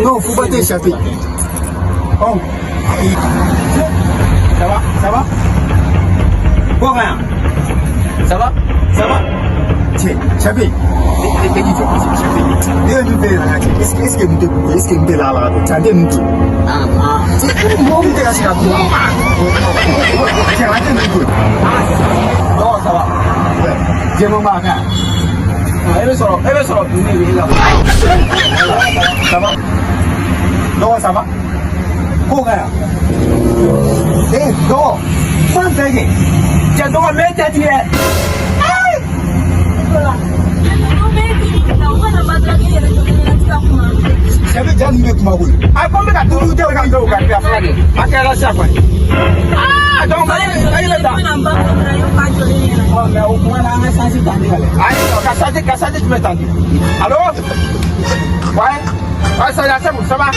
Non, faut pas t'échapper. Oh. Ça va? Ça va? Bon, rien. Ça va? Ça va? Tiens, Chapi. Est-ce que est-ce que la la Ah. Non, ça va. E bɛ sɔrɔ dun de bɛ e la. Ça va? Non, ça va? Ko ka yan. Eh, dɔgɔ, fan bɛɛ kɛ. Cɛ dɔgɔ mɛ tɛ tigɛ. Sɛbɛ ja ninnu bɛ kuma koyi. A ko n bɛ ka dumuni tɛ ka dɔw ka kɛ fila de. A kɛra sisan kɔni. Aa donc Mali bɛ taa. Ɔ mɛ o kuma na an ka sansi tan di ka lɛ. Ayi ka sansi jumɛn tan di? Allo? Ouais. Ouais, ça c'est bon, ça va.